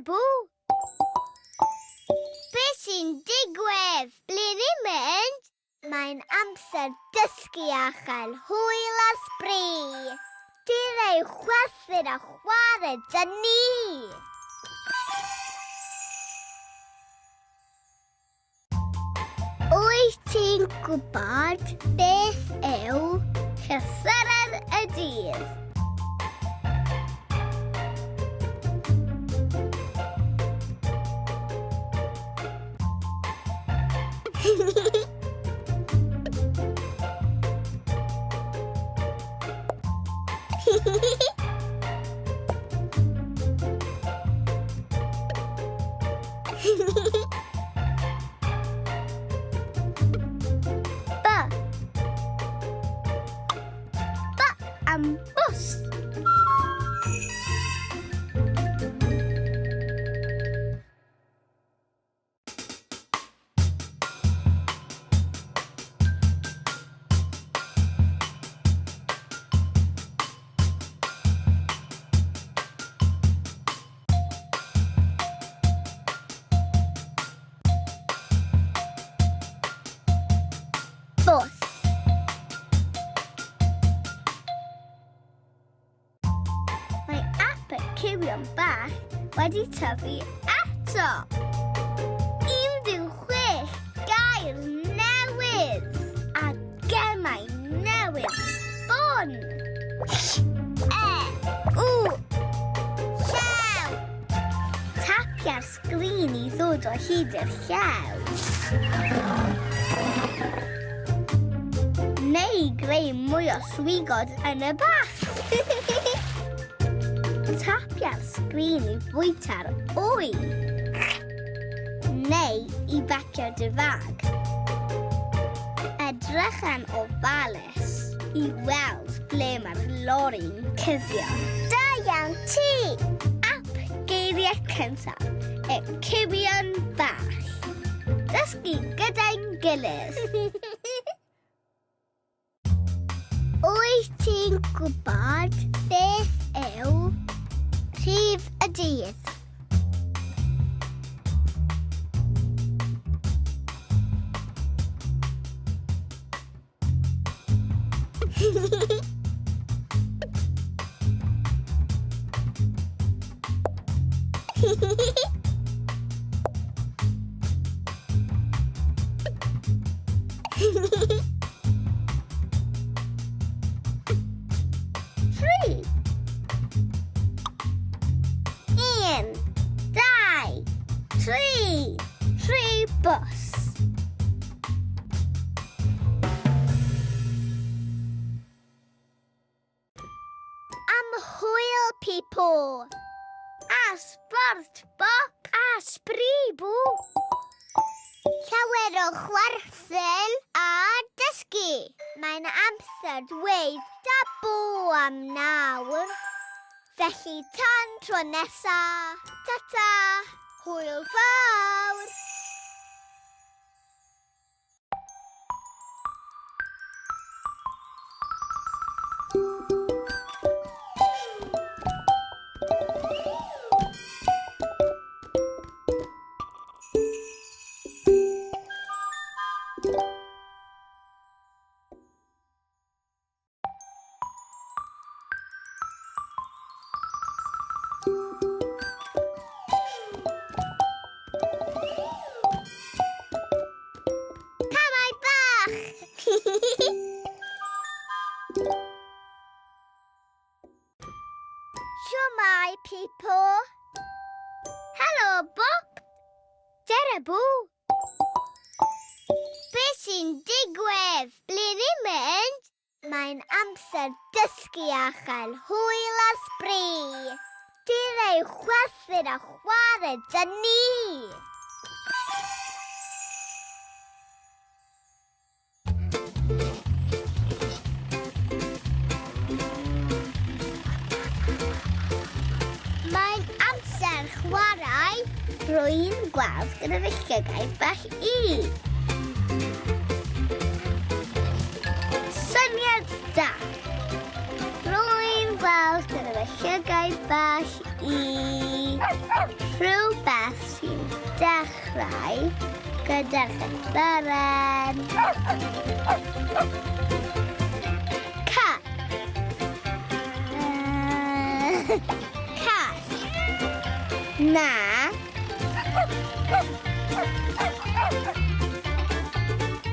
Dere bw! Be sy'n digwydd? Ble ni'n mynd? Mae'n amser dysgu a chael hwyl a sbri. Dydd ei chwerthin a chwarae 'da ni! Wyt ti'n gwybod beth yw llythyren y dydd? B. B am bws. Bws. Mae ap y cywion bach wedi tyfu eto. 16 gair newydd a gemau newydd sbon. E, U, Llew. Tapia'r sgrin i ddod o hyd i'r llew. Neu greu mwy o swigod yn y bath. Tapia'r sgrin i fwyta'r wy. Neu i bacio dy fag. Edrycha'n ofalus i weld ble mae'r lori'n cuddio. Da iawn ti! Ap geiriau cyntaf, y cywion bach. Dysgu gyda'n gilydd. Wyt ti'n gwybod beth yw rhif y dydd? Tri. Un, dau, tri. Tri bws. Am hwyl, people! A sbort, bop! A sbri, bw! Llawer o chwerthin a dysgu. Mae'n amser dweud da bo am nawr. Felly tan tro nesa, ta-ta, hwyl fawr! Camau bach! Shwmae, people! Helo, Bob! Dere, bw! Be sy'n digwydd? Ble ni'n mynd? Mae'n amser dysgu a chael hwyl a sbri. Dydd ei chwerthin a chwarae 'da ni! Mae'n amser chwarae. Rwy'n gweld gyda fy llygaid bach i. Syniad da! Rwy'n gweld gyda fy llygaid bach i. Rhywbeth. ddechrau gyda'r llythyren C. Cas. Na.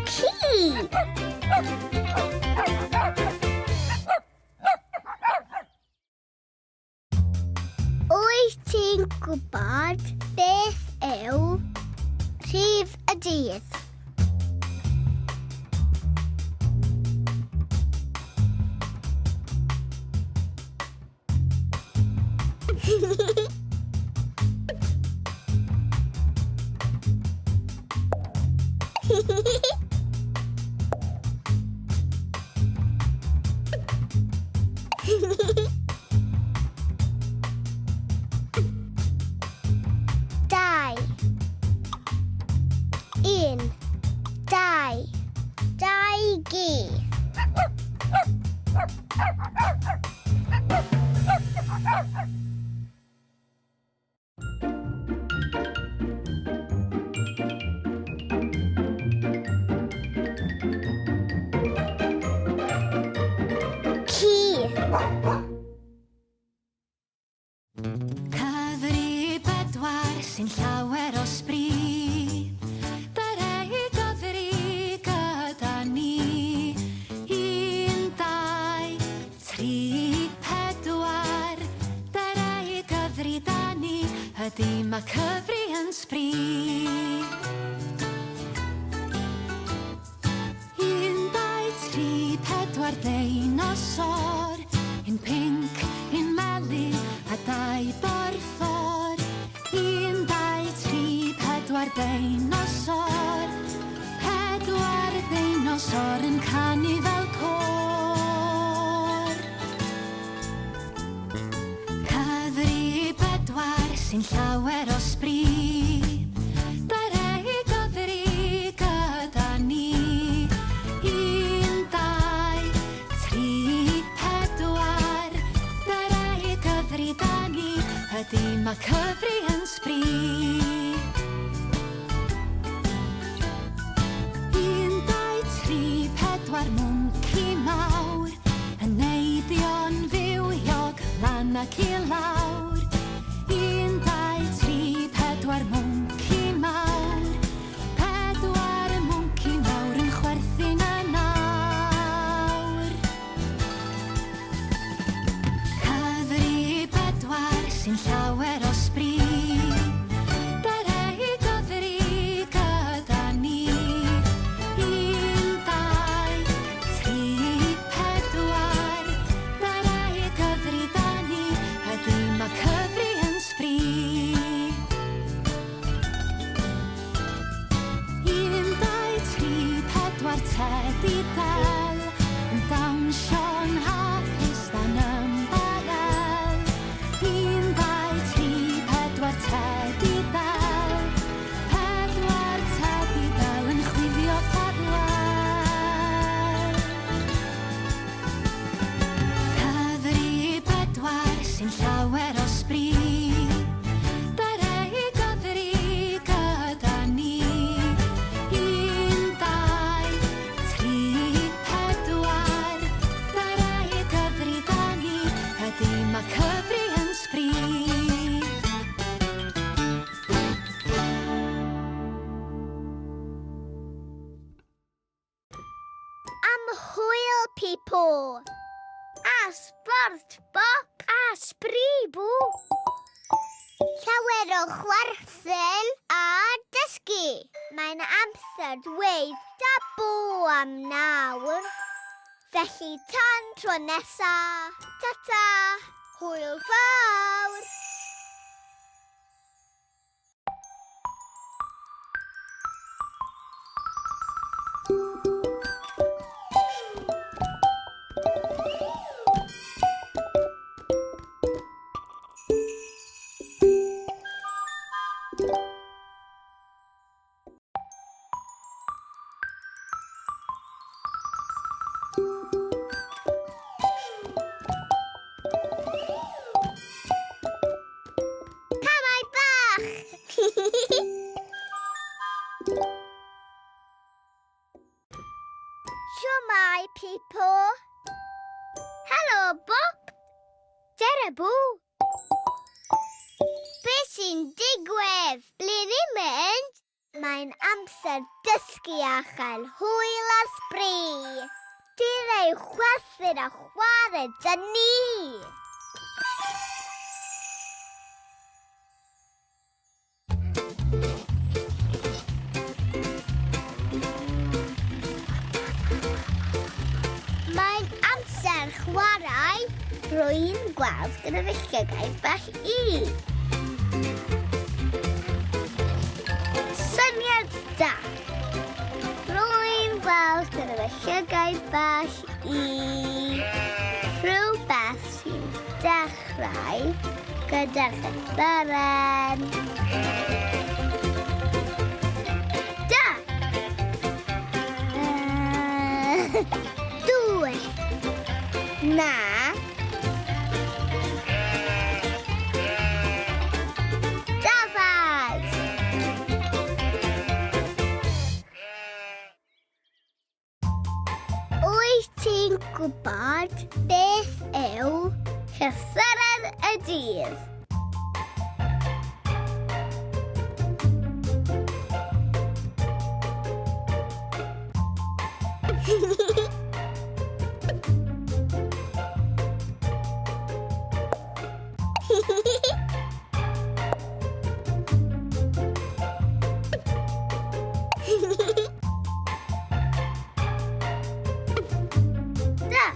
Ci. Wyt ti'n gwybod beth yw rhif y dydd? Dau. Un. Dau. Dau gi. Ci. Cyfri bedwar sy'n llawer o sbri. Dere i gyfri gyda ni. 1, 2, 3, 4. Dere i gyfri da ni. Ydy mae cyfri yn sbri. 1, 2, 3, 4 deinosor. Un pinc, un melyn a dau borffor. 1, 2, 3, 4 deinosor. 4 deinosor yn canu fel côr. Cyfri bedwar sy'n llawer o sbri. Dere i gyfri gyda ni. 1, 2, 3, 4. Dere i gyfri da ni. Ydy mae cyfri yn sbri. 1, 2, 3, 4 mwnci mawr yn neidio'n fywiog lan ac i lawr. 1, 2, 3, 4 mwnci mawr. 4 mwnci mawr yn chwerthin yn awr. Cyfri bedwar sy'n llawer o sbri. Dere i gyfri gyda ni. 1, 2, 3, 4. Dere i gyfri da ni. Ydy mae cyfri yn sbri. 1, 2, 3, 4 tedi del yn dawnsio'n hapus dan ymbarel. 1, 2, 3, 4 tedi del. 4 tedi del yn chwifio ffarwel. Cyfri bedwar sy'n llawer o sbri. Dere i gyfri gyda ni. 1, 2, 3, 4. Dere i gyfri da ni. Ydy mae cyfri yn sbri. Am hwyl, people. A sbort, bop. A sbri, bw. Llawer o chwerthin a dysgu. Mae'n amser dweud da bo am nawr. Felly tan tro nesa. Ta-ta. Hwyl fawr. Camau bach! Pipo. Helo, Bob. Dere, Bw. Be sy'n digwydd? Ble ni'n mynd? Mae'n amser dysgu a chael hwyl a sbri. Dydd ei chwerthin a chwarae 'da ni. Mae'n amser chwarae. Rwy'n gweld gyda fy llygaid bach i. Syniad da. Rwy'n gweld gyda fy llygaid bach i. Rhywbeth sy'n dechrau gyda'r llythyren. Da! Dwy. Na. Dafad! Wyt ti'n gwybod beth yw llythyren y dydd? Da.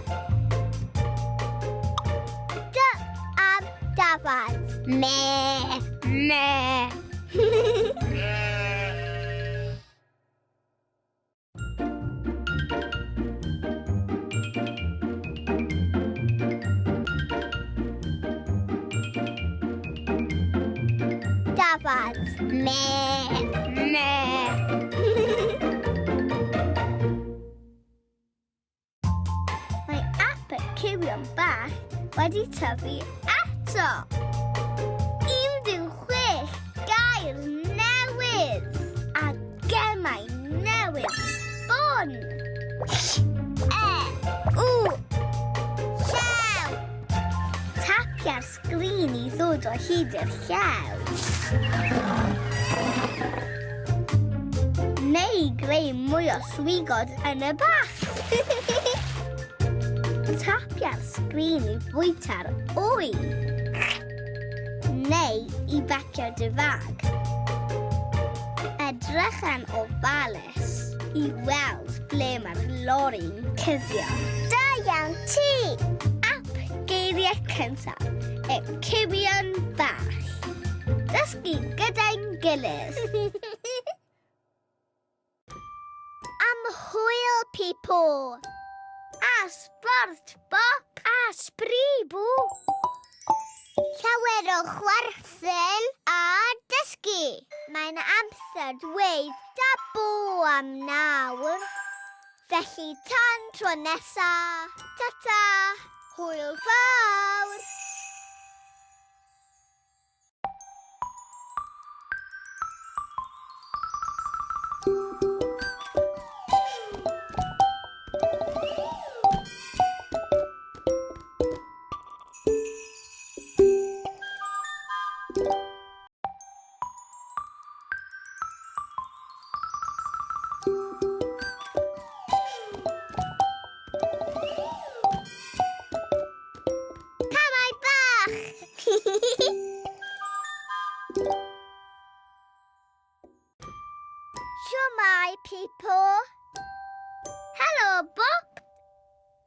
Da am dafad. Me. Me. Dafad. Me. Me. Mae ap y cywion bach wedi tyfu eto. 16 gair newydd a gemau newydd sbon. E, W, llew. Tapia'r sgrin i ddod o hyd i'r llew. Neu greu mwy o swigod yn y bath. Tapia'r sgrin i fwyta'r wy. Neu i bacio dy fag. Edrycha'n ofalus i weld ble mae'r lori'n cuddio. Da iawn ti! Ap geiriau cyntaf, y cywion bach. Dysgu gyda'n gilydd. Am hwyl, Pipo! A sbort, Bop! A sbri, Bw! Llawer o chwerthin a dysgu. Mae'n amser dweud da bo am nawr. Felly tan tro nesa, ta-ta, hwyl fawr! Camau bach! Shwmae, people! Helo, Bob!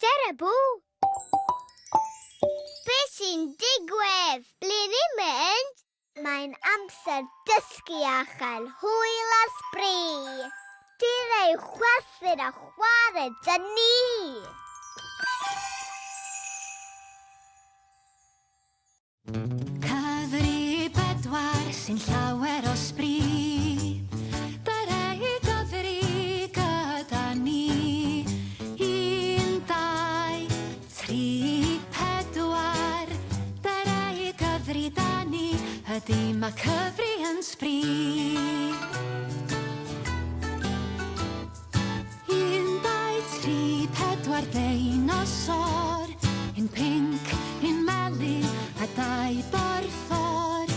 Dere, Bw! Be sy'n digwydd? Ble ni'n mynd? Mae'n amser dysgu a chael hwyl a sbri. Dydd ei chwerthin a chwarae 'da ni. Cyfri bedwar sy'n llawer o sbri. Dere i gyfri gyda ni. 1, 2, 3, 4. Dere i gyfri 'da ni. Ydy mae cyfri yn sbri. 1, 2, 3, 40. deinosor. Un pinc, un melyn a dau borffor.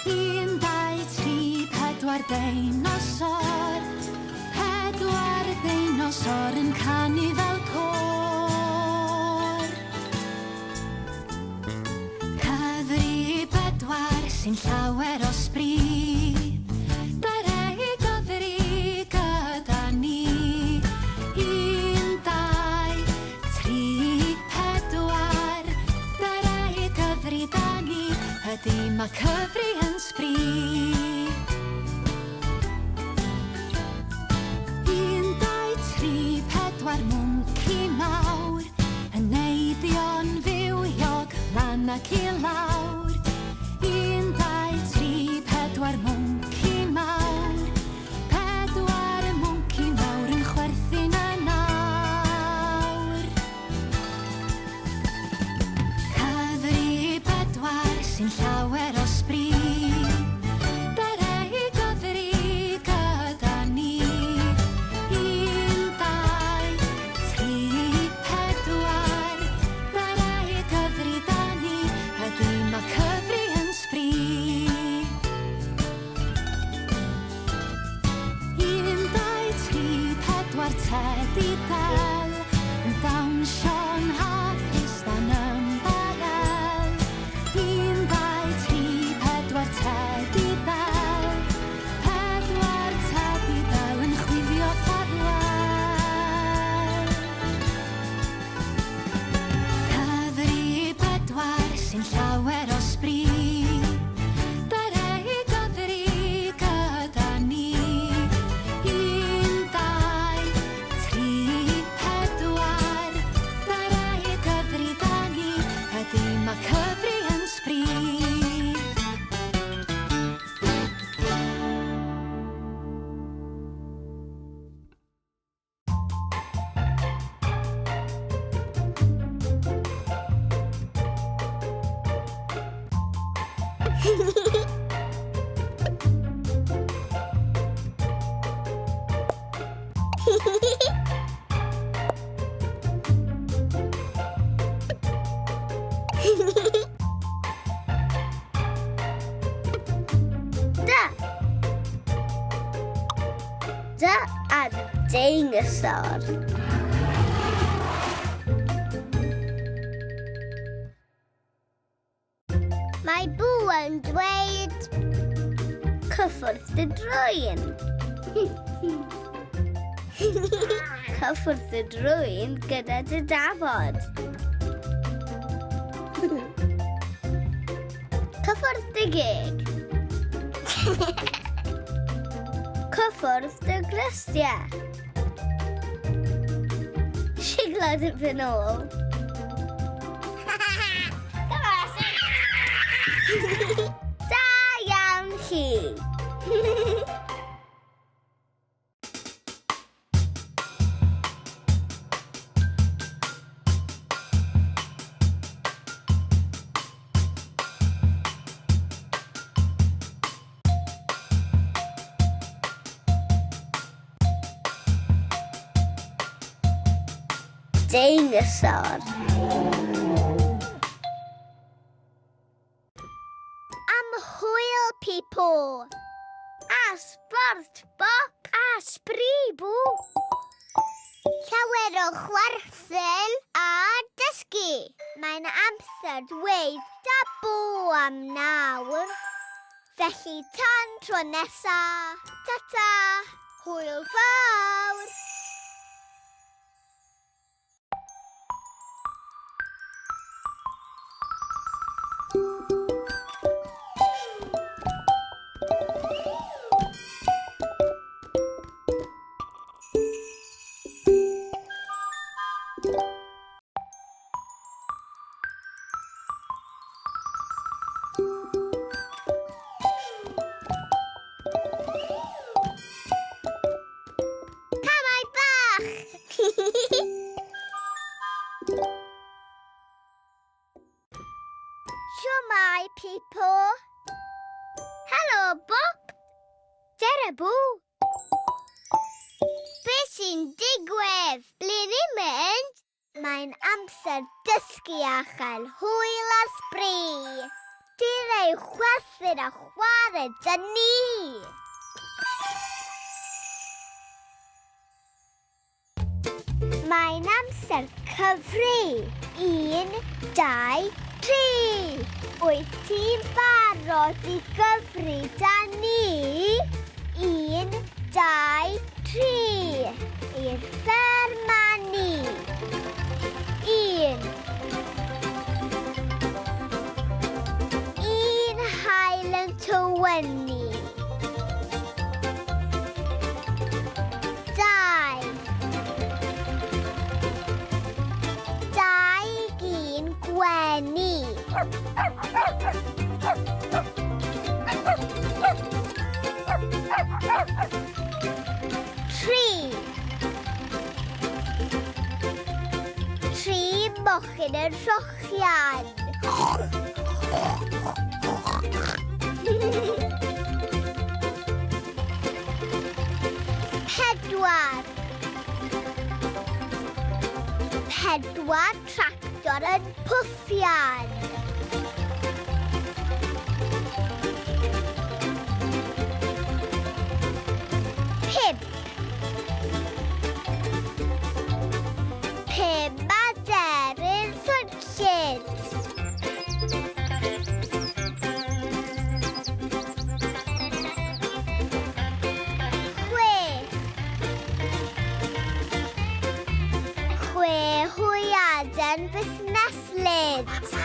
1, 2, 3, 4 deinosor. Pedwar deinosor yn canu fel côr. Cyfri bedwar sy'n llawer o sbri. Dere i gyfri gyda ni. 1, 2, 3, 4. Dere i gyfri 'da ni. Ydy mae cyfri yn sbri. 1, 2, 3, 4 mwnci mawr yn neidio'n fywiog lan ac i lawr. 1, 2, 3, 4 mwnci mawr. Pedwar mwnci mawr yn chwerthin yn awr. Cyfri bedwar sy'n llawer o sbri. Dere i gyfri gyda ni. 1, 2, 3, 4. Dere i gyfri 'da ni. Ydy mae cyfri yn sbri. 1, 2, 3, 4 tedi del yn dawnsio'n hapus dan ymbarel. 1, 2, 3, 4 tedi del. Pedwar tedi del yn chwifio ffarwel. Cyfri bedwar sy'n llawer o sbri. Dere i gyfri gyda ni. 1, 2, 3, 4. Dere i gyfri 'da ni. Ydy mae cyfri yn sbri. D. D am deinosor. Mae Bw yn dweud cyffwrdd dy drwyn. Cyffwrdd dy drwyn gyda dy dafod. Cyffwrdd dy geg. Cyffwrdd dy glustiau. Siglo dy pen ôl. Come on, Da iawn chi. Deinosor. Am hwyl, people. A sbort, Bop. A sbri, Bw. Llawer o chwerthin a dysgu. Mae'n amser dweud da bo am nawr. Felly tan tro nesa. Ta-ta. Hwyl fawr. Camau bach! Shwmae, people? Helo, Bop! Dere, Bw! Be sy'n digwydd? Ble ni'n mynd? Mae'n amser dysgu a chael hwyl a sbri. Dileu chwerthin a chwarae 'da ni! Mae'n amser cyfri. 1, 2, 3! Wyt ti'n barod i gyfri 'da ni? 1, 2, 3! I'r fferm â ni! 1. Un haul yn tywynnu. 2. 2 gi'n gwenu. 3. 3 mochyn yn rhochian. 4. 4 tractor yn pwffian. 5. 5 aderyn swnllyd. 6. 6 hwyaden busneslyd. 7.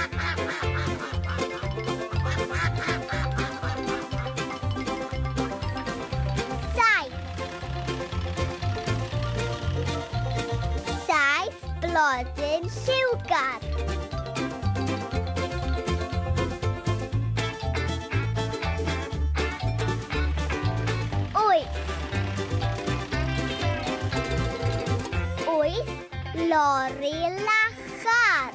7 blodyn lliwgar. 8. 8 lori lachar.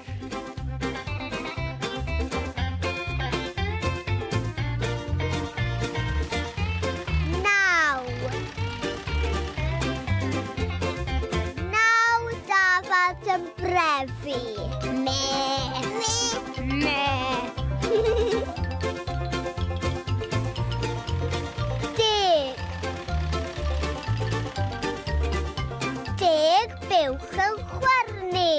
9. 9 dafad yn brefu. Me. Me. Me. 10. 10 buwch yn chwyrnu.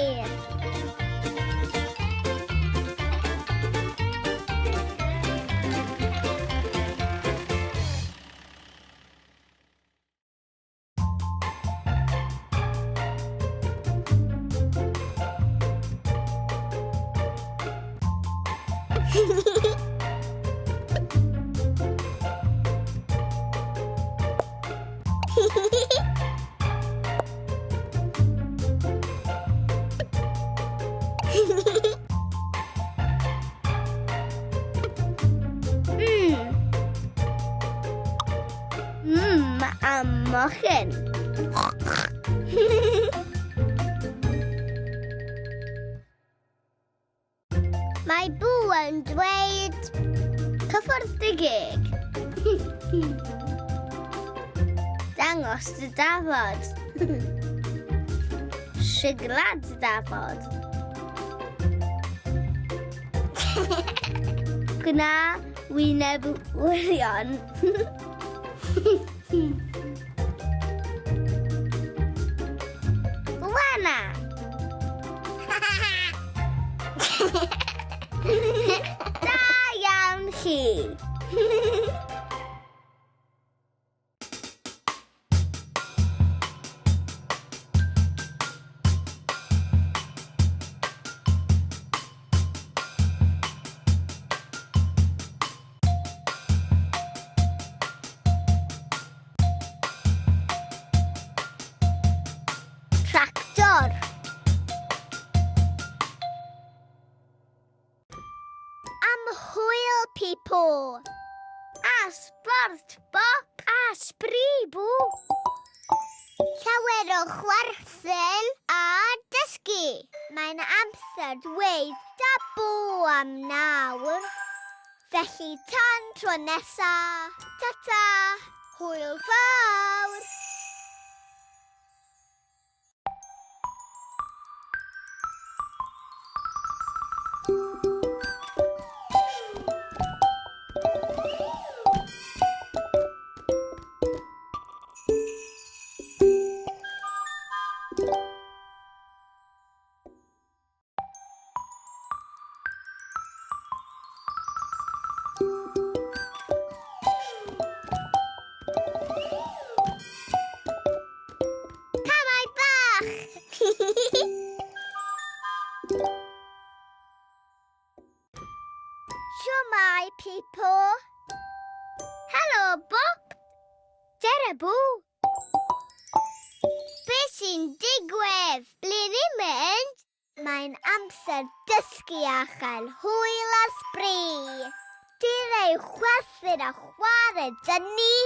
Am mochyn. Mae Bw yn dweud cyffwrdd dy geg. Dangos dy dafod. Sigla dy dafod. Gwna wyneb wirion. Lana! Da iawn chi! Tractor. Am hwyl, people. A sbort, bop. A sbri, bw. Llawer o chwerthin a dysgu. Mae'n amser dweud da bo am nawr. Felly tan tro nesa, ta-ta, hwyl fawr! Dere bw! Be sy'n digwydd? Ble ni'n mynd? Mae'n amser dysgu a chael hwyl a sbri. Dere chwerthin a chwarae 'da ni.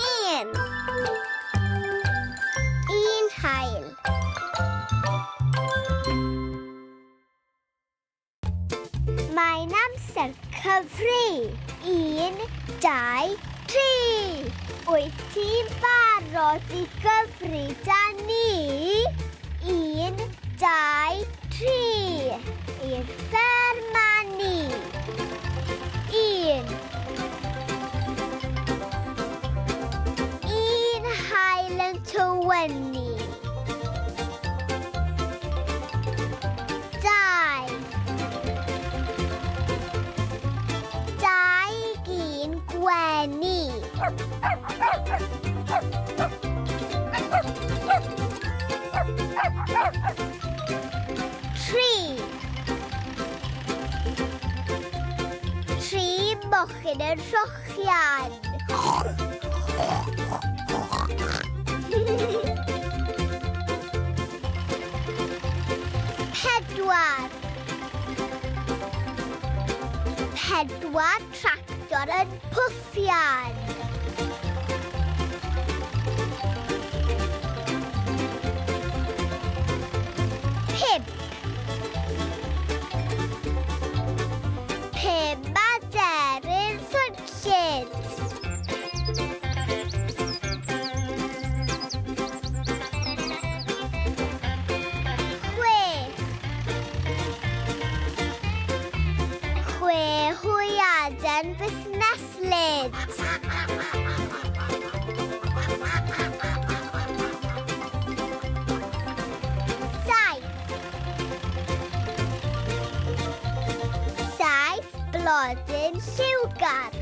Un. Un haul. Mae'n amser cyfri. 1, 2, 3. Wyt ti'n barod i gyfri 'da ni? 1, 2, 3. I'r fferm â ni. 1. Un haul yn tywynnu. 2. Dau gi'n gwenu. 3. Tri mochyn yn rhochian. 4. Pedwar tractor yn pwffian. 5. Pum aderyn swnllyd. 6. Chwe hwyaden busneslyd. 7. Saith blodyn lliwgar.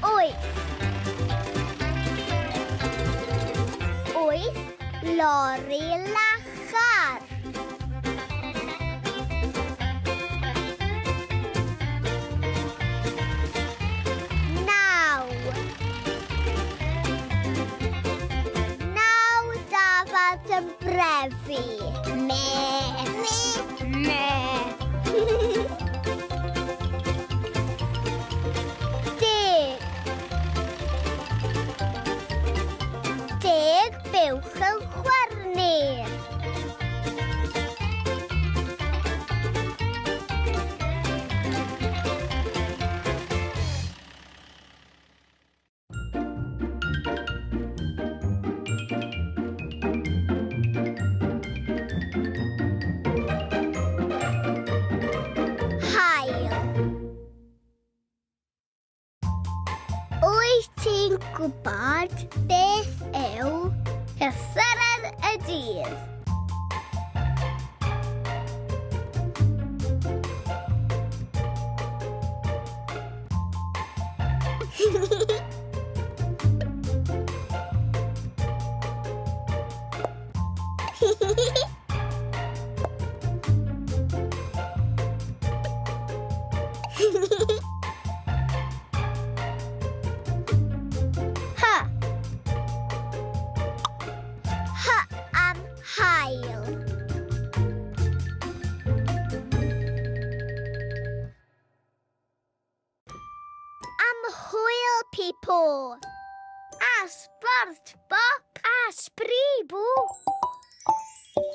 8. 8 lori lachar. 9. 9 dafad yn brefu. Me. Me. Me. 10. 10 buwch yn chwyrnu. Haul. Wyt ti'n gwybod beth yw llythyren y dydd? H. H am haul. Am hwyl, people. A sbort bop a sbri bw.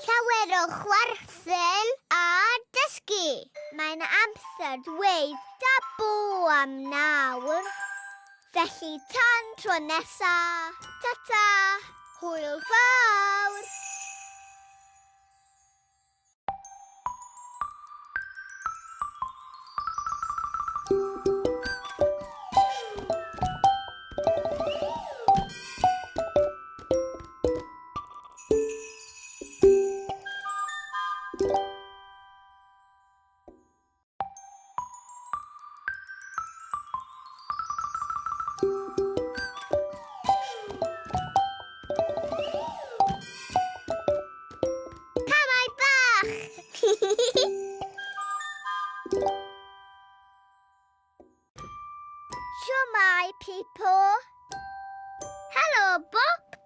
Llawer o chwerthin a dysgu. Mae'n amser dweud da bo am nawr. Felly tan tro nesa. Ta-ta! Hwyl fawr! Shwmae, Pipo. Helo, Bob.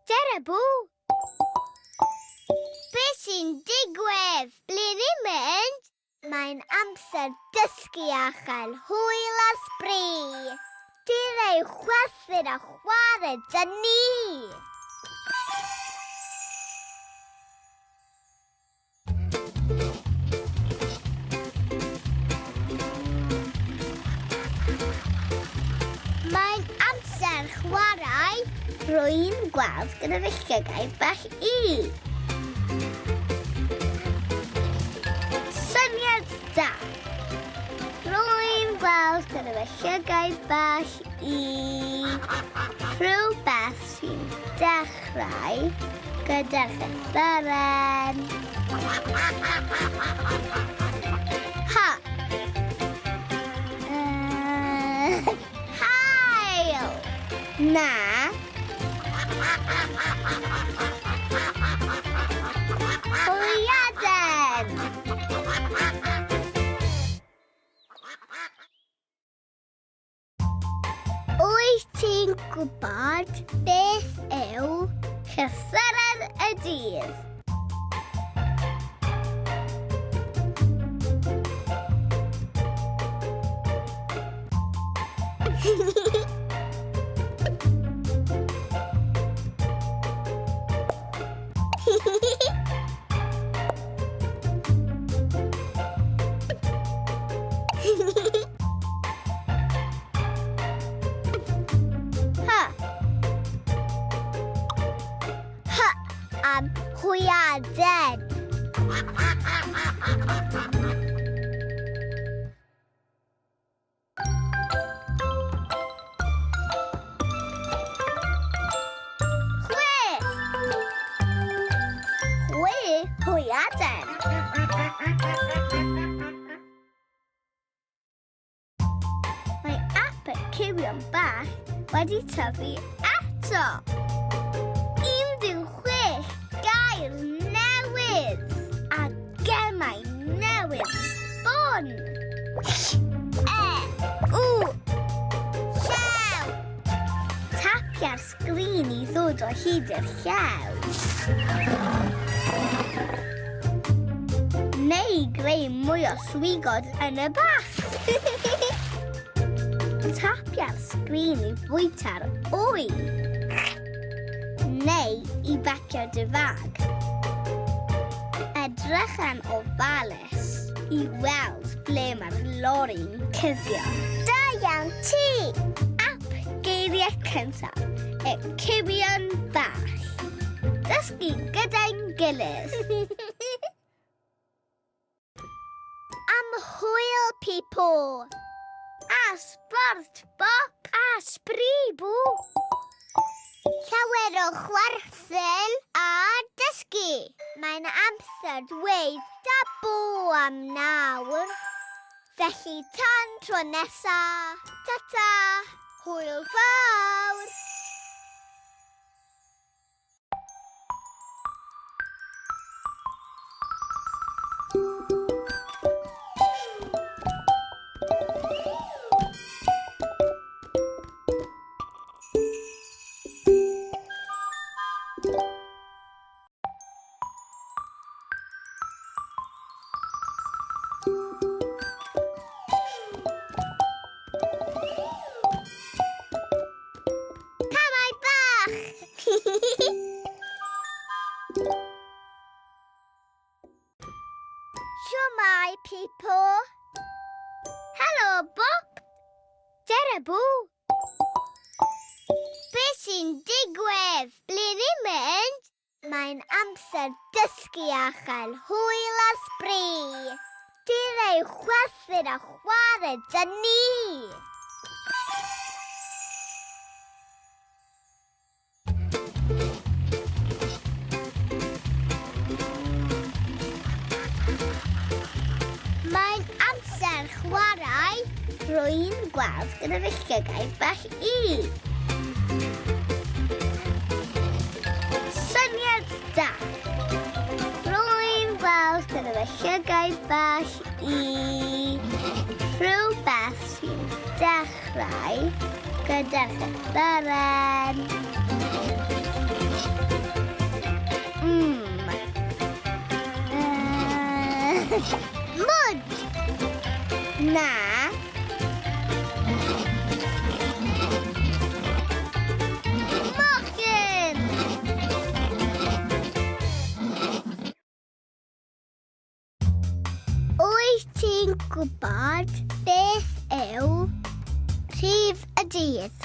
Dere, Bw. Be sy'n digwydd? Ble ni'n mynd? Mae'n amser dysgu a chael hwyl a sbri. Dere chwerthin a chwarae 'da ni. Mae'n amser chwarae. Rwy'n gweld gyda fy llygaid bach i. Syniad da. Rwy'n gweld gyda fy llygaid bach i rhywbeth sy'n dechrau gyda llythyren. Ha! Hael! Na. Hwyaden! Wyt ti'n gwybod beth yw llythyren y dydd? Ha. Ha am hwyaden. Chwe! Chwe hwyaden. Mae ap y cywion bach wedi tyfu eto. 16 gair newydd a gemau newydd sbon. E, W, llew. Tapia'r sgrin i ddod o hyd i'r llew. Neu greu mwy o swigod yn y bath. Tapia'r sgrin i fwyta'r wy. Neu i bacio dy fag. Edrycha'n ofalus i weld ble mae'r lori'n cuddio. Da iawn ti! Ap geiriau cyntaf, y cywion bach. Dysgu gyda'n gilydd. Am hwyl, Pipo! A sbort, Bop! A sbri, Bw! Llawer o chwerthin a dysgu. Mae'n amser dweud da bo am nawr. Felly tan tro nesa, ta-ta, hwyl fawr! Camau bach! Shwmae, Pipo? Helo, Bob! Dere, Bw! Be sy'n digwydd? Ble ni'n mynd? Mae'n amser dysgu a chael hwyl a sbri. Dere chwerthin a chwarae 'da ni. Mae'n amser chwarae. Rwy'n gweld gyda fy llygaid bach i. Syniad da. Rwy'n gweld gyda fy llygaid bach i rhywbeth sy'n dechrau. dechrau gyda'r llythyren. Mm. Mwd! Na. Mochyn! Wyt ti'n gwybod beth yw rhif y dydd?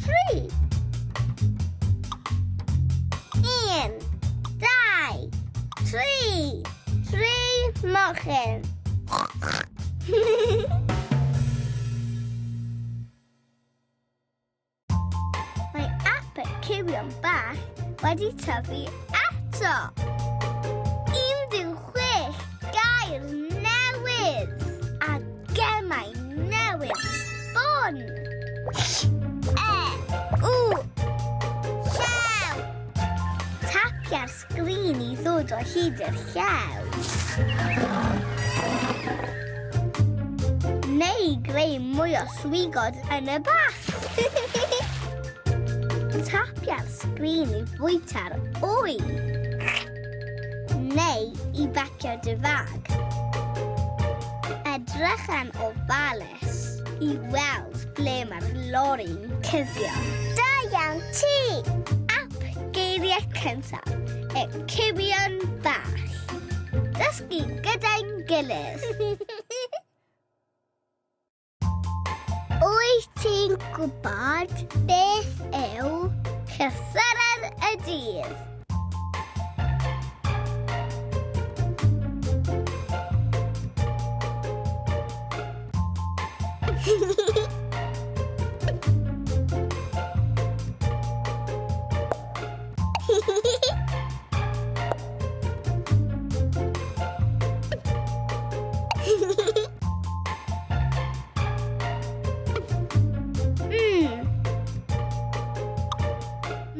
Tri. Un. Dau. Tri. Tri mochyn. Mae ap y cywion bach wedi tyfu eto. 16 gair newydd a gemau newydd sbon. E, W, llew. Tapia'r sgrin i ddod o hyd i'r llew. Neu greu mwy o swigod yn y bath. Tapia'r sgrin i fwyta'r wy. Neu i bacio dy fag. Edrycha'n ofalus i weld ble mae'r lori'n cuddio. Da iawn ti! Ap geiriau cyntaf, y cywion bach. Dysgu gyda'n gilydd. Wyt ti'n gwybod beth yw llythyren y dydd?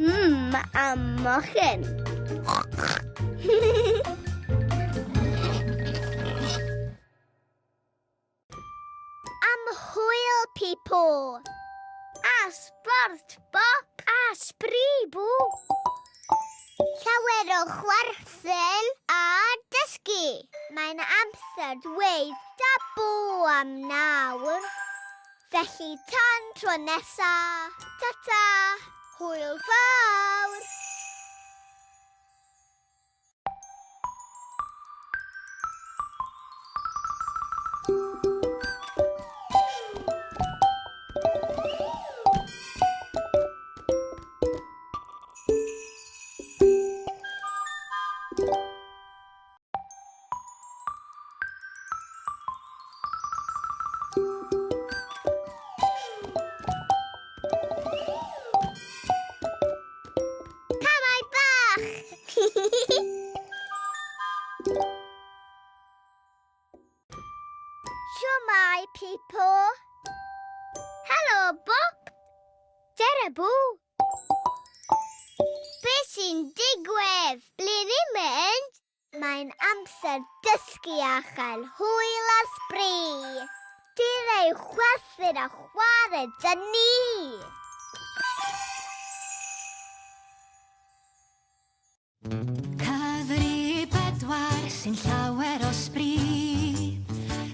Mm. A mochyn. Am hwyl, people. A sbort, bop. A sbri, bw. Llawer o chwerthin a dysgu. Mae'n amser dweud da bo am nawr. Felly tan tro nesa. Ta-ta. Hwyl fawr. Camau bach! Shwmae, people! Helo, Bob! Dere, bw! Be sy'n digwydd? Ble ni'n mynd? Mae'n amser dysgu a chael hwyl a sbri. Dere chwerthin a chwarae 'da ni! Cyfri bedwar sy'n llawer o sbri.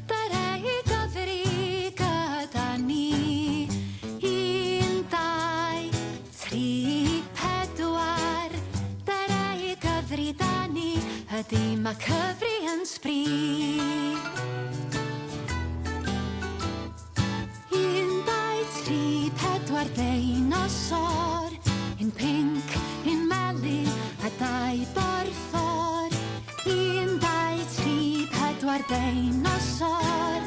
Dere i gyfri gyda ni. 1, 2, 3, 4. Dere i gyfri 'da ni. Ydy mae cyfri yn sbri. 1, 2, 3, 4 deinosor. Un pinc, un melyn a dau borffor. 1, 2, 3, 4 deinosor.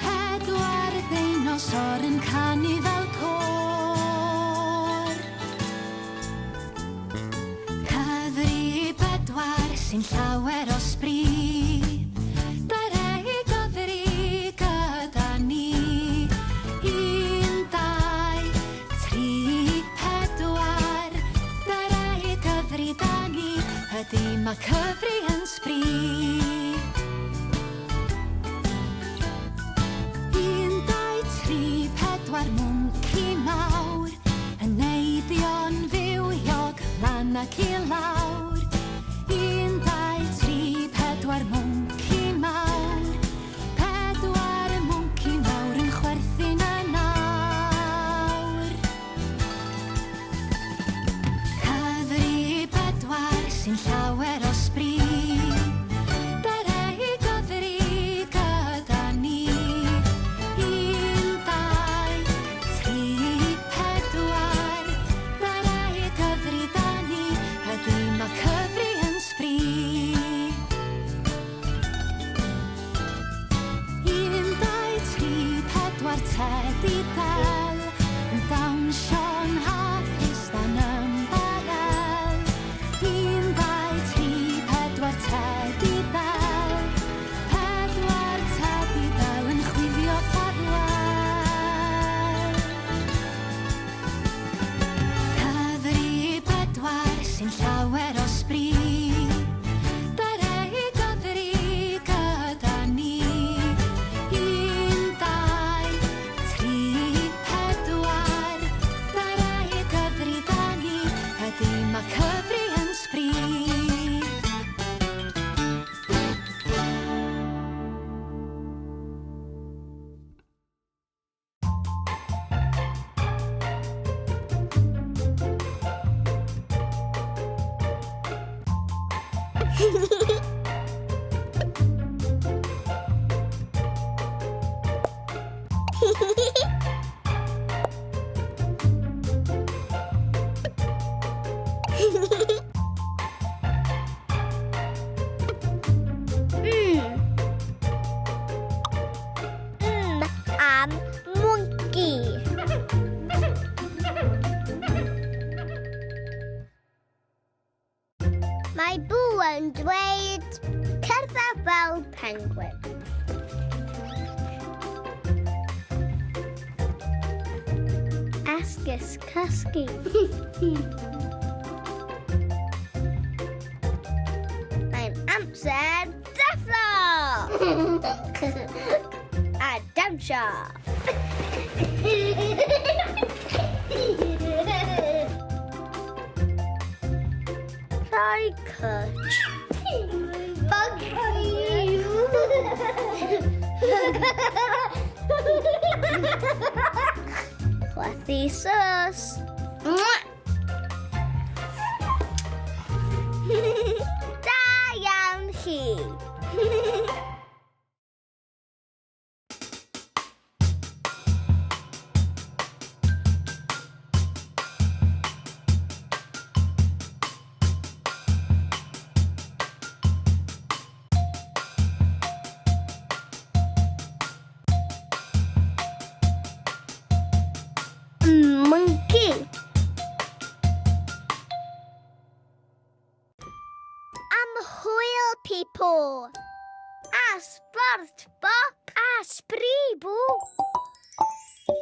4 deinosor yn canu fel côr. sy'n llawer o sbri. Dere i gyfri gyda ni. 1, 2, 3, 4. Dere i gyfri da ni. Ydy mae cyfri yn sbri. 1, 2, 3, 4 mwnci mawr yn neidio'n fywiog lan ac i lawr. 1, 2, 3, 4 mwnci mawr. 4 mwnci mawr yn chwerthin yn awr. Cyfri 4 sy'n llawer o sbri. Dere i gyfri gyda ni. 1, 2, 3, 4. Dere i gyfri da ni. Ydy mae cyfri yn sbri. 1, 2, 3, 4, tedi del yn dawnsio'n hapus dan ymbarel. 1, 2, 3, 4, tedi del. 4 tedi del yn chwifio ffarwel. Cyfri 4 sy'n llawer o sbri. Dere i gyfri gyda ni. 1, 2, 3, 4. Dere i gyfri da ni. Ydy mae cyfri yn sbri. M. M am monkey. Mae Bw yn dweud cerdded fel penguin. Esgus cysgu. Mae'n amser deffro! A dawnsio! Rhoi cwtch. Bug you! Chwythu sus. Mwah! Da iawn chi! Monkey. Am hwyl, people. A sbort, Bop. A sbri, Bw.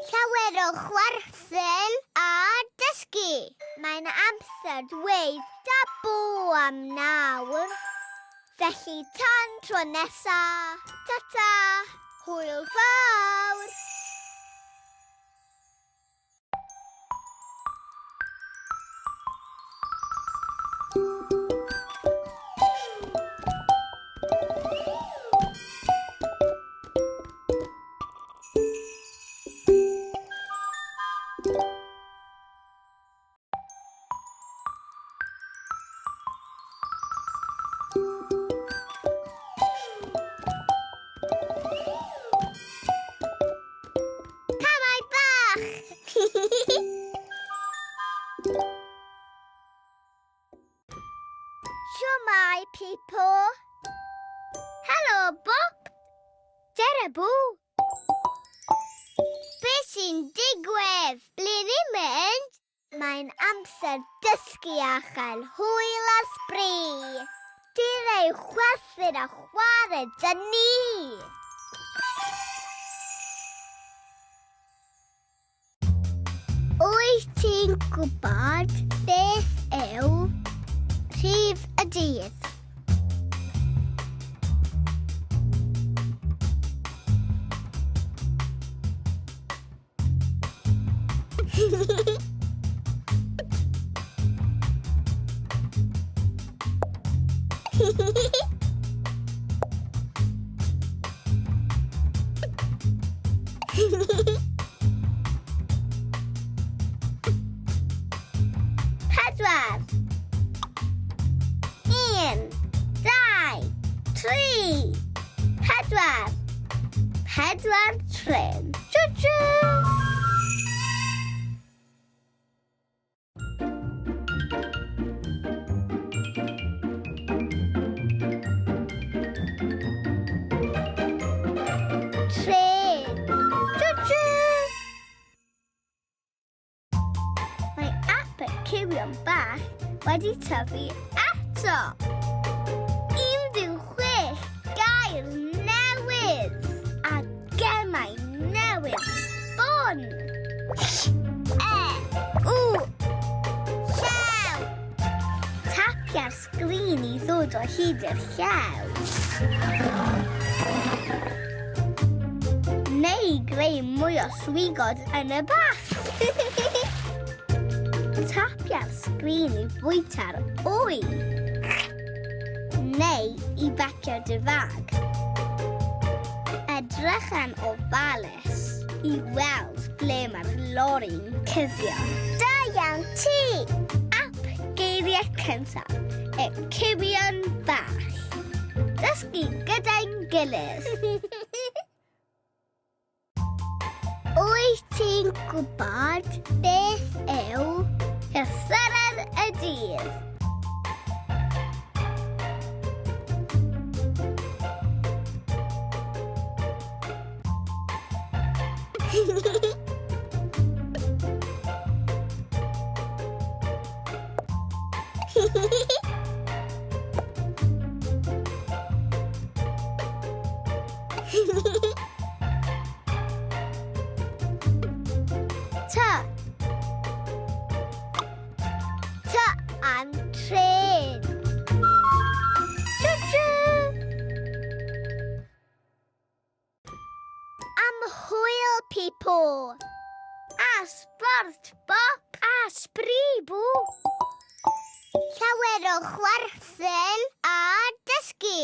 Llawer o chwerthin a dysgu. Mae'n amser dweud da bo am nawr. Felly tan tro nesa. Ta-ta. Hwyl fawr. Camau bach! Shwmae, people! Helo, Bop! Dere, Bw! Be sy'n digwydd? Ble ni'n mynd? Mae'n amser dysgu a chael hwyl a sbri. Dylai chwerthin a chwarae 'da ni! Wyt ti'n gwybod beth yw rhif y dydd? Pedwar. Un, dau, tri, pedwar. Pedwar trên. Choo-choo! Trên. Choo-choo! Mae ap y cywion bach wedi tyfu eto. 16 gair newydd a gemau newydd sbon. E, W, llew. Tapia'r sgrin i ddod o hyd i'r llew. Neu greu mwy o swigod yn y bath. Tapia'r sgrin i fwyta'r wy. Neu i bacio dy fag. Edrycha'n ofalus i weld ble mae'r lori'n cuddio. Da iawn ti! Ap geiriau cyntaf, y cywion bach. Dysgu gyda'n gilydd. Wyt ti'n gwybod beth yw llythyren y dydd? T. T am trên. Choo-choo! Am hwyl, people! A sbort, bop! A sbri, bw! Llawer o chwerthin a dysgu.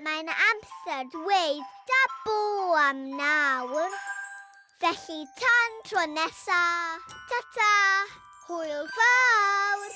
Mae'n amser dweud da bo am nawr. Felly tan tro nesa, ta-ta, hwyl fawr!